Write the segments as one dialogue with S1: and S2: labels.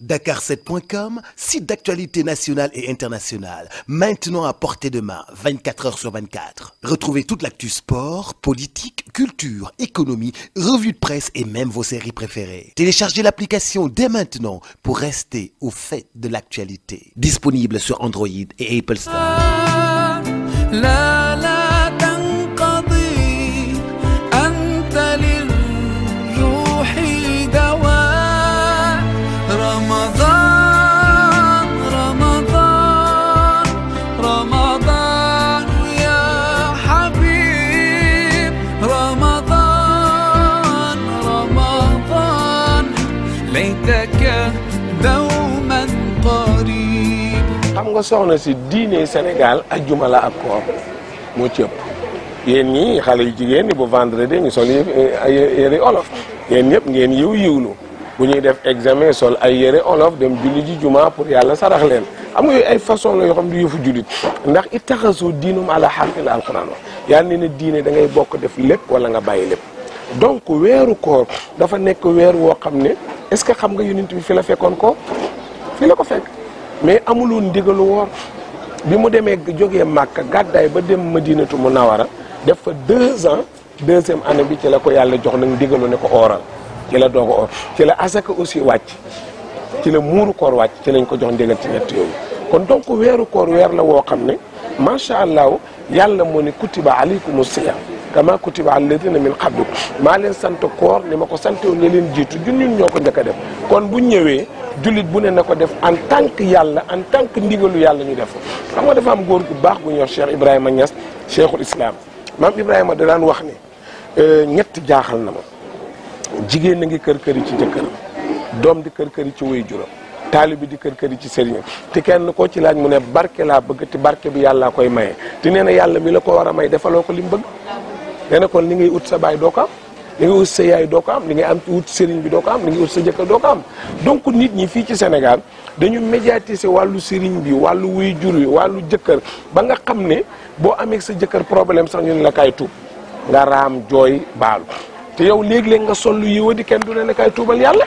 S1: Dakar7.com, site d'actualité nationale et internationale, maintenant à portée de main, 24 heures sur 24. Retrouvez toute l'actu sport, politique, culture, économie, revues de presse et même vos séries préférées. Téléchargez l'application dès maintenant pour rester au fait de l'actualité. Disponible sur Android et Apple Store.
S2: xam nga soxna si diine Sénégal ajjuma la ak koor moo ci ëpp yéen ñi xale yu jigéen ñi bu vendredi ñu sol ay yére olof yéen ñëpp ngeen yiwlu bu ñuy def examen sol ay yére olof dem julli ji juma pour yàlla sarax leen xam nga yooyu ay façon la yoo xam du yëfu jullit ndax ittaxasu diinum ala harfin la alquran wax yàlla ne na diine da ngay bokk def lépp wala nga bàyyi lépp donc weeru koor dafa nekk weer woo xam ne est-ce que xam nga yonent bi fi la fekkoon ko fi la ko fekk mais amuloon ndigalu woor bi mu demee jógee Màkka gàddaay ba dem Madinatu Munawara def fa 2 ans deuxième année bi ci la ko yàlla jox nag ndigalu ne ko ooral ci la doog a oor ci la asaka aussi wàcc ci la muuru koor wàcc ci lañ ko jox ndigal ci ñett yooyu kon donc weeru koor weer la woo xam ne macha allah yàlla moo ne kutiba alaykumu siyam kama kutiba alladina min qablikum maa leen sant koor ni ma ko santewoon ñi leen jiitu ñun ñoo ko njëkk a def kon bu ñëwee jullit bu ne na ko def en tant que yàlla en tant que ndigalu yàlla ñu def xam nga dafa am góor gu baax gu ñor Cheikh Ibrahima Niass cheikhul islam maam Ibrahima da daan wax ne ñett jaaxal na ma jigéen na ngi kër-këri ci jëkkëram doom di kër-këri ci way juram taalibi di kër-këri ci sëriñam te kenn koo ci laaj mu ne barke laa bëgg te barke bi yàllaa koy maye te nee na yàlla mi la ko war a may defaloo ko li mu bëgg nee na kon li ngay ut sa baay doo ko am li ngay ut sa yaay doo ko am li ngay am ut sëriñ bi doo ko am li ngay ut sa jëkkër doo ko am donc nit ñi fii ci Sénégal dañu médiatiser wàllu sëriñ bi wàllu wuy jur wi wàllu jëkkër ba nga xam ne boo amee sa jëkkër problème sax ñu ne la kaay tuub nga raam jooy baalu te yow léeg-léeg nga sol lu yiwa di kenn du ne la kaay tuubal yàlla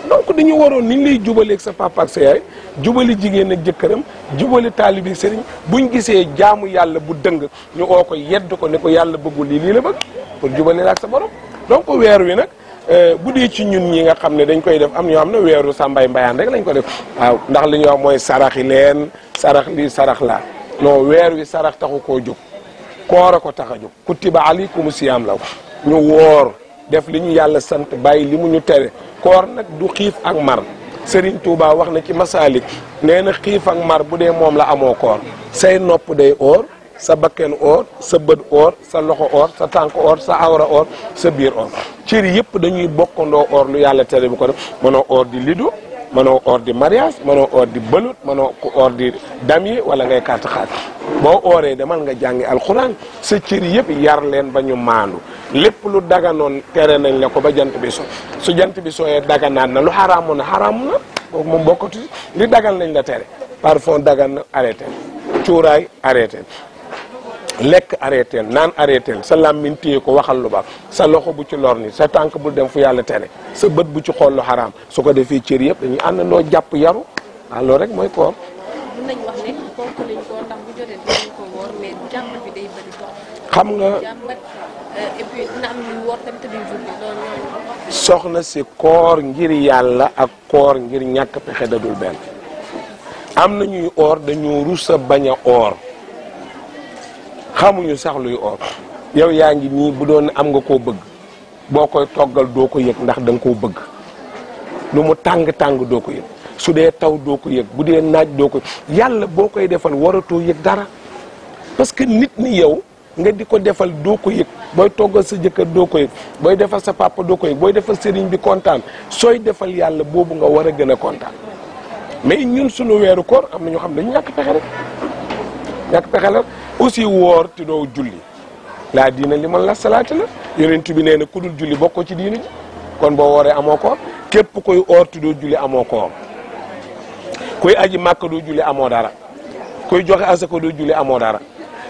S2: donc dañu waroon ni ñu lay jubaleeg sa papa ak sa yaay jubali jigéen ak jëkkëram jubali taalibi sëriñ buñ gisee jaamu yàlla bu dëng ñu oo ko yedd ko ne ko yàlla bëggul lii la bëgg pour jubali la ak sa borom donc weer wi nag bu dee ci ñun ñi nga xam ne dañ koy def am ñoo xam ne weeru sa mbay mbayaan rek lañ ko def waaw ndax li ñuy wax mooy saraxi leen sarax lii sarax laa non weer wi sarax taxu koo jóg koor a ko tax a jóg kutiba alaykumu siyaam la ñu woor def li ñu yàlla sant bàyyi li mu ñu tere koor nag du xiif ak mar Serigne Touba wax na ci Masalik nee na xiif ak mar bu dee moom la amoo koor say nopp day oor sa bakken oor sa bët oor sa loxo oor sa tànk oor sa awra oor sa biir oor cër yëpp dañuy bokkandoo oor lu yàlla tere bu ko def mënoo oor di lido mënoo oor di mariage mënoo oor di bëlut mënoo oor di damier wala ngay kàtt xaat boo ooree demal nga jàngi alxuraan sa cër yëpp yar leen ba ñu maandu lépp lu daganoon tere nañ la ko ba jant bi so su jant bi sooyee daganaat na lu xaraamu na kooku moom bokkatu li dagan lañ la tere parfum dagan na arrêté cuuraay arrêté lekk arrêté naan arrêté sa làmmiñ téye ko waxal lu baax sa loxo bu ci lor ni sa tànk bul dem fu yàlla tere sa bët bu ci xool lu xaraam su ko defee cër yëpp dañuy àndandoo jàpp yaru waaw loolu rek mooy koor.
S3: mën nañu wax ne fonk nañ ko ndax bu jotee dinañ ko woor mais jàmbat bi day bëri trop.
S2: xam nga
S3: jàmbat et puis dina am ñuy woor tamit te duñ julli loolu ñooñu.
S2: soxna si koor ngir yàlla ak koor ngir ñàkk pexe da dul benn am na ñuy oor dañoo rus a bañ a oor xamuñu sax luy oor yow yaa ngi nii bu doon am nga koo bëgg boo koy toggal doo ko yëg ndax da nga koo bëgg lu mu tàng-tàng doo ko yëg su dee taw doo ko yëg bu dee naaj doo ko yàlla boo koy defal waratoo yëg dara parce que nit ni yow nga di ko defal doo ko yëg booy toggal sa jëkkër doo ko yëg booy defal sa papa doo ko yëg booy defal sëriñ bi kontaan sooy defal yàlla boobu nga war a gën a kontaan mais ñun suñu weeru koor am na ñoo xam dañu ñàkk pexe rek ñàkk pexe la aussi woor te doo julli laa diina li man la salaati la yonent bi nee na ku dul julli bokkoo ci diina ji kon boo wooree amoo koor képp koy oor te doo julli amoo koor kuy aji màkk doo julli amoo dara kuy joxe asaka doo julli amoo dara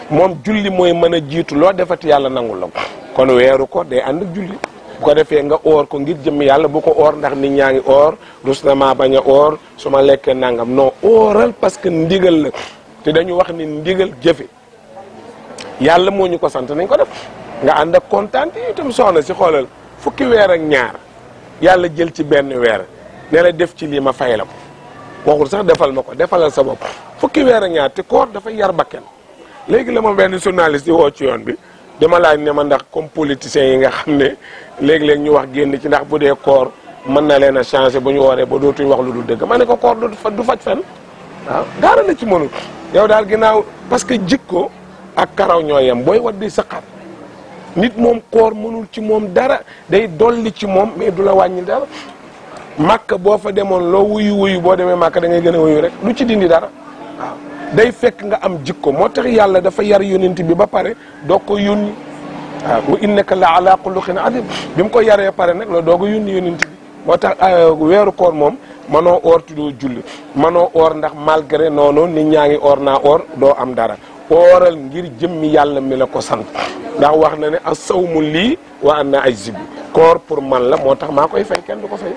S2: moom julli mooy mën a jiitu loo defati yàlla nangul la ko kon weeru ko day ànd ak julli ko defee nga oor ko ngir jëmm yàlla bu ko oor ndax nit ñaa ngi oor rus na maa bañ a oor su ma lekkee nangam non ooral parce que ndigal la te dañu wax ni ndigal jëfe yàlla moo ñu ko sant nañ ko def nga ànd ak kontaan te itam soxna si xoolal fukki weer ak ñaar yàlla jël ci benn weer ne la def ci lii ma fay la ko waxul sax defal ma ko defalal sa bopp fukki weer ak ñaar te koor dafa yar bakken léegi la ma benn journaliste di woo ci yoon bi dama laaj ne ma ndax comme politiciens yi nga xam ne léegi-léeg ñu wax génn ci ndax bu dee koor mën na leen a changé bu ñu wooree ba dootuñ wax lu dul dëgg ma ne ko koor du faj fen waaw dara la ci mënul yow daal ginnaaw parce que jikko ak karaw ñoo yem booy wat di saqar nit moom koor mënul ci moom dara day dolli ci moom mais du la wàññi dara màkk boo fa demoon loo wuyu boo demee màkk da ngay gën a wuyu rek lu ci dindi dara waaw day fekk nga am jikko moo tax yàlla dafa yar yonent bi ba pare doo ko yónni waaw wa innaka la ala xuluqin adim bi mu ko yaree pare nag la doo ko yónni yonent bi moo tax weeru koor moom manoo oor ti doo julli manoo oor ndax malgré noonu nit ñaa ngi oor naa oor doo am dara ooral ngir jëmmi yàlla mi la ko sant ndax wax na ne as-sawmu lii wa ana ajzi bi koor pour man la moo tax maa koy fay kenn du ko fay.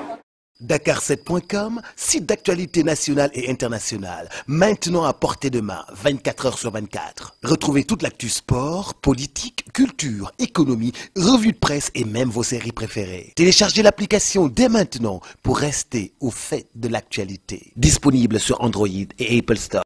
S1: Dakar7.com, site d'actualité nationale et internationale, maintenant à portée de main, 24 heures sur 24. Retrouvez toute l'actu sport, politique, culture, économie, revue de presse et même vos séries préférées. Téléchargez l'application dès maintenant pour rester au fait de l'actualité. Disponible sur Android et Apple Store.